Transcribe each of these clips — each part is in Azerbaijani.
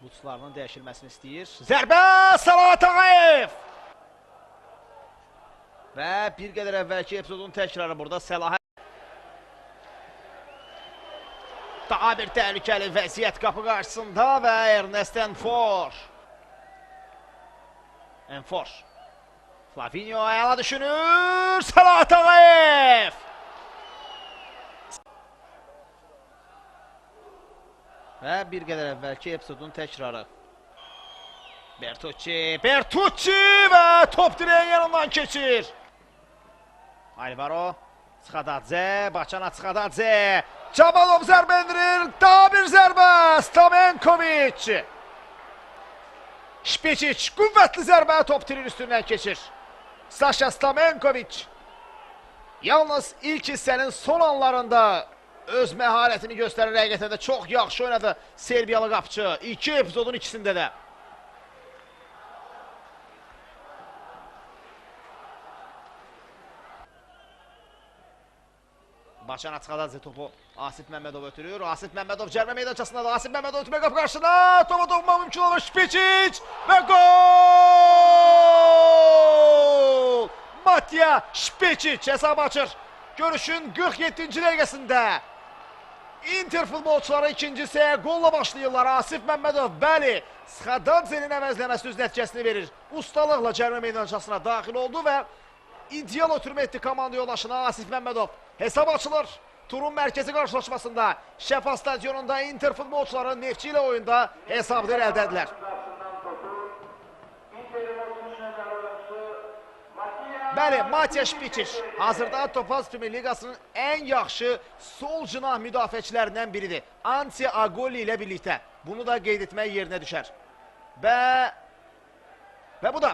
Butslarının dəyişilməsini istəyir. Zərbə! Salavat Ağayev! Və bir qədər əvvəlki epizodun təkrarı burada Səlah. Daha bir təhlükəli vəziyyət qapı qarşısında və Ernest Enfor. Enfor. Flavinho əla düşünür. Salavat Ağayev! Və bir qədər əvvəlki epizodun təkrarı. Bertucci, Bertucci və top direğin yanından keçir. Alvaro, Tsxadadze, Baçana Tsxadadze. Cabalov zərbə endirir, daha bir zərbə, Stamenkovic. Şpiçiç, qüvvətli zərbə, top tirin üstündən keçir. Saşa Stamenkovic. Yalnız ilk hissənin son anlarında öz məharətini göstərir, həqiqətən də çox yaxşı oynadı Serbiyalı qapıçı. İki epizodun ikisində də. Baçana Tsxadadze topu Asif Məmmədov ötürür. Asif Məmmədov cərmə meydançasındadır. Asif Məmmədov ötürmə qapı qarşısına. Topa toxunmaq mümkün olur. Şpiçiç və gol! Matija Şpiçiç hesabı açır. Görüşün 47-ci dəqiqəsində Inter futbolçuları ikinci hissəyə qolla başlayırlar. Asif Məmmədov, bəli, Tsxadadzenin əvəzləməsi öz nəticəsini verir. Ustalıqla cərmə meydançasına daxil oldu və ideal ötürmə etdi komanda yoldaşına Asif Məmmədov. Hesab açılır. Turun mərkəzi qarşılaşmasında Şəfa stadionunda Inter futbolçuları Neftçi ilə oyunda hesabı əldə edilər. Bəli, Matija Şpiçiç hazırda Topaz Premier Liqasının ən yaxşı sol cinah müdafiəçilərindən biridir. Anti Agoli ilə birlikdə. Bunu da qeyd etmək yerinə düşər. Və bu da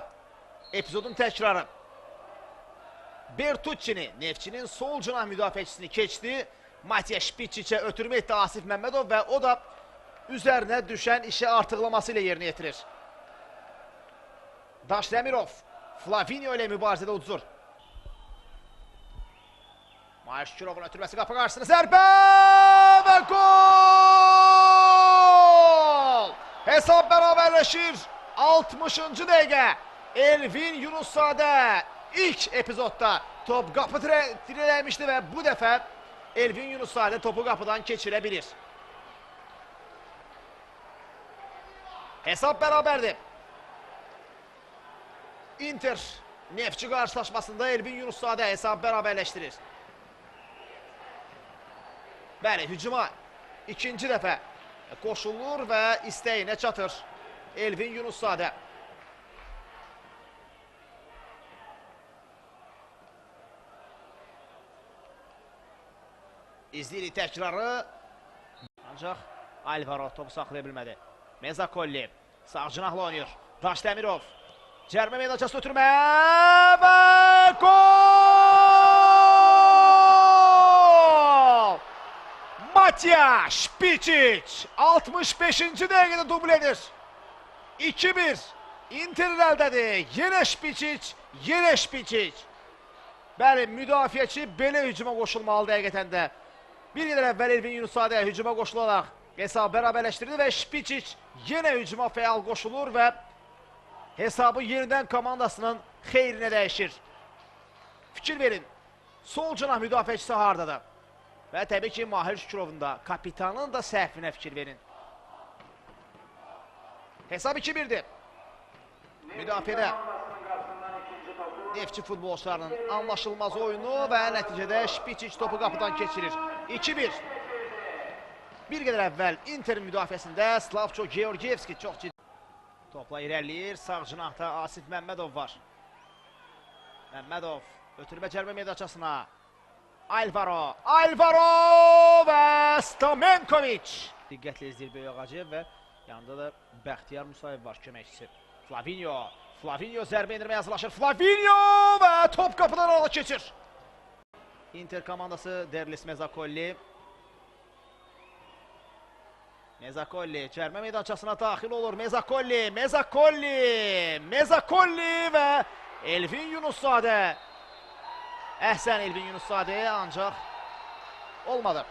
epizodun təkrarı. Bertuccini, Neftçinin sol cinah müdafiəçisini keçdi. Matija Şpiçiçə ötürmə etdi Asif Məmmədov və o da üzərinə düşən işi artıqlaması ilə yerinə yetirir. Daşdemirov Flavinho ilə mübarizədə uduzur. Mahir Şükürovun ötürməsi qapı qarşısında, zərbə və gol! Hesab bərabərləşir. 60-cı dəqiqə. Elvin Yunuszadə ilk epizodda top qapı dirələmişdi və bu dəfə Elvin Yunuszadə topu qapıdan keçirə bilir. Hesab bərabərdir. Inter Neftçi qarşılaşmasında Elvin Yunuszadə hesabı bərabərləşdirir. Bəli, hücuma ikinci dəfə qoşulur və istəyinə çatır Elvin Yunuszadə. İzləyirik təkrarı. Ancaq Alvaro topu saxlaya bilmədi. Mezakolli sağ cinahla oynayır. Daşdemirov. Cərmə meydançası ötürmə və gol! Matija Şpiçiç 65-ci dəqiqədə dubl edir. 2-1 Inter əldədir. Yenə Şpiçiç, yenə Şpiçiç. Bəli, müdafiəçi belə hücuma qoşulmalıdır həqiqətən də. Bir qədər əvvəl Elvin Yunuszadə hücuma qoşularaq hesabı bərabərləşdirdi və Şpiçiç yenə hücuma fəal qoşulur və hesabı yenidən komandasının xeyrinə dəyişir. Fikir verin, sol cinah müdafiəçisi hardadır? Və təbii ki, Mahir Şükürovun da, kapitanın da səhvinə fikir verin. Hesab 2-1-dir. Müdafiədə Neftçi futbolçularının anlaşılmaz oyunu və nəticədə Şpiçiç topu qapıdan keçirir. 2-1. Bir qədər əvvəl Interin müdafiəsində Slavço Georgievski çox ciddi topla irəliləyir. Sağ cinahda Asif Məmmədov var. Məmmədov ötürmə cərmə meydançasına. Alvaro, Alvaro və Stamenkovic. Diqqətlə izləyir Böyük Ağacıyev və yanında da Bəxtiyar Musayev var köməkçisi. Flavinho, Flavinho zərbə endirməyə hazırlaşır. Flavinho və top qapıdan aralı keçir. Inter komandası Derlis Mezakolli. Mezakolli cərmə meydançasına daxil olur. Mezakolli, Mezakolli, Mezakolli və Elvin Yunuszadə. Əhsən Elvin Yunuszadə, ancaq olmadı.